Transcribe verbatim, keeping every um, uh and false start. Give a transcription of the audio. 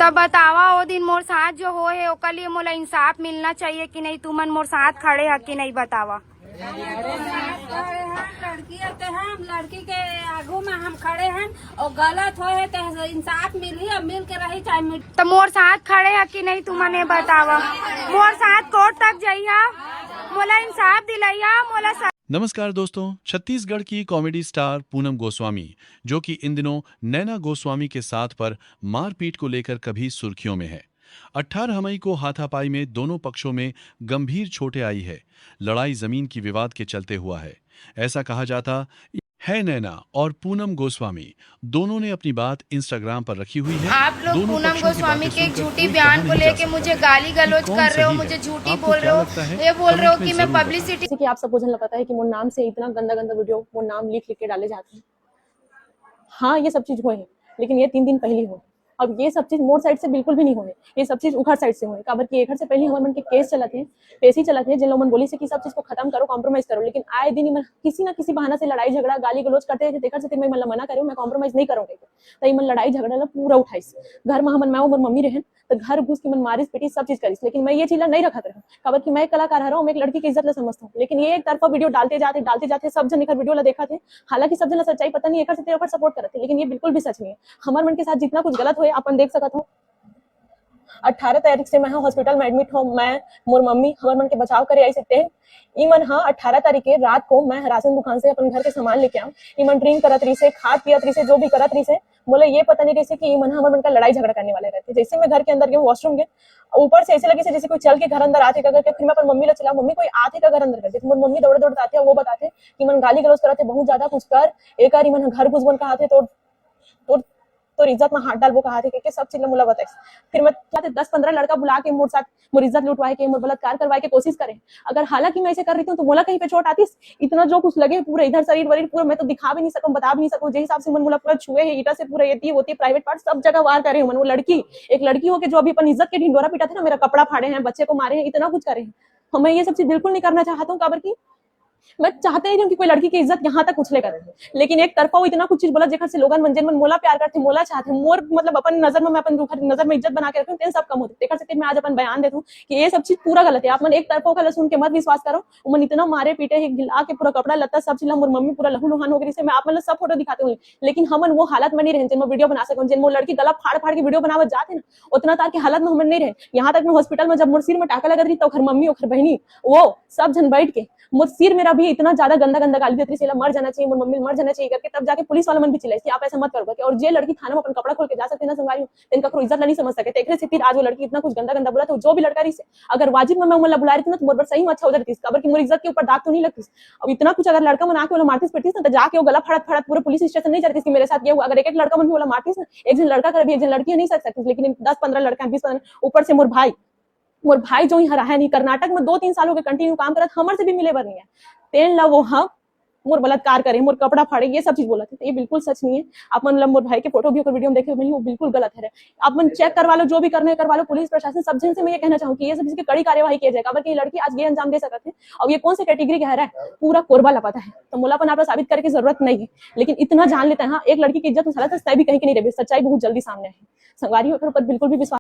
तब बतावा, वो दिन मोर साथ जो होए हे, ओकर लिए मोला इंसाफ मिलना चाहिए कि नहीं? तुमन मोर साथ खड़े ह कि नहीं, बतावा। लड़की आते हैं, हम लड़की के आगू में हम खड़े हैं और गलत होए है तो इंसाफ मिलही और मिल के रही, चाहे मिट तो मोर साथ खड़े ह कि नहीं, तुमन ये बतावा। मोर साथ कोर्ट तक जइहा, मोला इंसाफ दिलइहा, मोला स- नमस्कार दोस्तों, छत्तीसगढ़ की कॉमेडी स्टार पूनम गोस्वामी, जो कि इन दिनों नैना गोस्वामी के साथ पर मारपीट को लेकर कभी सुर्खियों में है। अठारह मई को हाथापाई में दोनों पक्षों में गंभीर चोटें आई है। लड़ाई जमीन की विवाद के चलते हुआ है। ऐसा कहा जाता है। नैना और पूनम गोस्वामी दोनों ने अपनी बात Instagram पर रखी हुई है। आप लोग दोनों पूनम पक्षों की गोस्वामी बातें के एक सुनकर झूठी यह बयान कहा को नहीं जा लेके सकता मुझे है गाली कि गलौज कौन कर रहे हो, सही है। मुझे झूठी आपको बोल क्या रहे हो, लगता है? ये बोल रहे हो Comment में कि मैं जरूर बताएं। पब्लिसिटी जैसे कि आप सब को झन ल पता है कि मोर नाम से इतना गंदा गंदा वीडियो, मोर नाम लिख लिख के डाले जाते हैं। हाँ, ये सब चीज हुए हैं, लेकिन ये तीन दिन पहली हुए। अब ये सब चीज मोर साइड से बिल्कुल भी नहीं हुए, ये सब चीज उखर साइड से हुए। काबर कि एखर से पहले हमर मन के केस चलत हे, पेशी चलत हे, जिन लोग मन बोली से कि सब चीज को खत्म करो, कॉम्प्रोमाइज करो, लेकिन आए दिन इमन किसी ना किसी बहाना से लड़ाई झगड़ा, गाली गलौज करते रहे, तेकर से मैं इमन ला मना करे, मैं कॉम्प्रोमाइज नहीं करूँ कहिके। त इमन लड़ाई झगड़ा ला पूरा उठाइस। घर में हमन, मैं मोर मम्मी रहन, त घर घुस के इमन मारिस पीटिस, सब चीज करिस, लेकिन मैं ये चीज ला नहीं रखत रहूँ। काबर कि मैं एक कलाकार हरव, मैं एक लड़की के इज्जत ला समझत हूँ, लेकिन ये एक तरफा वीडियो डालते जाते, डालते जाते, सब जन एकर वीडियो ला देखत हे। हालांकि सब जन ला सच्चाई पता नहीं, एकर से तेकर सपोर्ट करत हे, लेकिन ये बिल्कुल भी सच नहीं है। हमर मन के साथ जितना कुछ गलत होए, अपन देख सकत हो। अठारह तारीख से मैं हॉस्पिटल में एडमिट हूँ, मैं, मोर मम्मी, हमर मन के बचाव करे आई सकते हैं। इमन हा अठारह तारीख के रात को मैं राशन दुकान से अपन घर के सामान लेके आऊँ। इमन ड्रिंक करत रही से, खात पियत रही से, जो भी करत रही से, मोला ये पता नहीं रही से कि इमन हा हमर मन का लड़ाई झगड़ा करने वाले रहते। जैसे मैं घर के अंदर गए, वॉशरूम गए, ऊपर से ऐसे लगे से जैसे कोई चल के घर अंदर आते करके, फिर मैं अपन मम्मी ला चिल्ला, "मम्मी, कोई आते का घर अंदर?" करके। तो मोर मम्मी दौड़ दौड़ आते, वो बताते कि मन गाली गलौज कराते बहुत ज्यादा, कुछ कर, एक बार इमन घर घुस बन कहा थे, तो तोर तोर इज्जत में हाथ डालबो कहा थे, के सब चीज ला मोला बताइस। फिर मैं दस पंद्रह लड़का बुला के मोर साथ मोर इज्जत लुटवाए के, मोर बलात्कार करवाए के कोशिश करे। अगर हालांकि मैं ऐसे कर रही हूँ तो मोला कहीं पे चोट आतीस? इतना जो कुछ लगे पूरा इधर शरीर वरीर पूरा, मैं तो दिखा भी नहीं सकूँ, बता भी नहीं सकूँ। जे हिसाब से मन मोला पूरा छुए है, ईटा से पूरा ये होती प्राइवेट पार्ट सब जगह वार करे हैं मन। वो लड़की, एक लड़की होके जो अभी अपन इज्जत के ढिंडोरा पीटा थे ना, मेरा कपड़ा फाड़े हैं, बच्चे को मारे हैं, इतना कुछ करे हैं। हमें ये सब चीज बिल्कुल नहीं करना चाहता हूँ, काबर की मैं चाहते नहीं हूँ कि कोई लड़की की इज्जत यहाँ तक उछले कर। लेकिन एक तरफा वो इतना कुछ चीज बोला जेकर से लोगन मन, जेन मन मोला प्यार करते, मोला चाहते, मोर मतलब अपन नजर में, मैं अपन नजर में इज्जत बना के रखूँ, तेन सब कम होते। तेकर से मैं आज अपन बयान देता हूँ कि ये सब चीज पूरा गलत है। आप मन एक तरफा ओकर सुन के मत विश्वास करो। उमन इतना मारे पीटे है, गिला के पूरा कपड़ा लत्ता सब चीज ला, मोर मम्मी पूरा लहू लुहान हो गई से, मैं आप मन ला सब फोटो दिखाते हूँ। लेकिन हमन वो हालत में नहीं रहे जेन में वीडियो बना सकूँ, जेन मोर लड़की गला फाड़ फाड़ के वीडियो बनावत जाते ना, उतना तार के हालत में हमन नहीं रहे। यहाँ तक मैं हॉस्पिटल में जब मोर सिर में टाका लगत रही तो ओकर मम्मी, ओकर बहनी, वो सब जन बैठ के मोर सिर मेरा भी इतना ज्यादा गंदा गंदा गाली देत रही, "एला मर जाना चाहिए, मोर मम्मी मर जाना चाहिए" करके। तब जाके पुलिस वाला मन भी चिल्लाइस कि आप ऐसा मत करो करके। और जे लड़की थाना में अपन कपड़ा खोल के जा सकते ना संगवारी, तेन ककरो इज्जत ला नहीं समझ सके। तेकरे से फिर आज वो लड़की इतना कुछ गंदा गंदा बोला, तो जो भी लड़का रही से, अगर वाजिब में मैं ओमन ला बुला रही ना, तो मोर बर सही में अच्छा हो जातीस, काबर कि मोर इज्जत के ऊपर दाग तो नहीं लगतीस। अब इतना कुछ अगर लड़का मन आके ओला मारतीस पीटतीस ना, तो जाके वो गला फाड़त फाड़त पूरे पुलिस स्टेशन नहीं जातीस कि मेरे साथ ये हुआ। अगर एक एक लड़का मन भी ओला मारतीस ना, एक जन लड़का कर भी एक जन लड़की नहीं सक सकतीस, लेकिन दस पंद्रह लड़का, बीस पंद्रह, ऊपर से मोर भाई, मोर भाई जो यहाँ रहा नहीं, कर्नाटक में दो तीन साल हो गए कंटिन्यू काम करत, हमर से भी मिले बर नहीं है। तेन ला वो हम मोर बलात्कार करे, मोर कपड़ा फाड़े, ये सब चीज बोलत हे, तो ये बिल्कुल सच नहीं है। आप मन ला मोर भाई के फोटो भी ओकर वीडियो में देखे मिली, वो बिल्कुल गलत है। आप मन चेक करवा लो, जो भी करना है करवा लो, पुलिस प्रशासन सब जन से मैं ये कहना चाहूँ कि ये सब चीज की कड़ी कार्यवाही किया जाए, काबर कि ये लड़की आज ये अंजाम दे सकत है। और ये कौन से कैटेगरी के हरा है, पूरा कोरबा ला पता है, तो मोला अपन आप ला साबित करे के जरूरत नहीं है। लेकिन इतना जान लेते हैं, हाँ, एक लड़की की इज्जत में साला तो सही भी कहीं के नहीं रहे, सच्चाई बहुत जल्दी सामने है। संगवारी ओकर ऊपर बिल्कुल भी विश्वास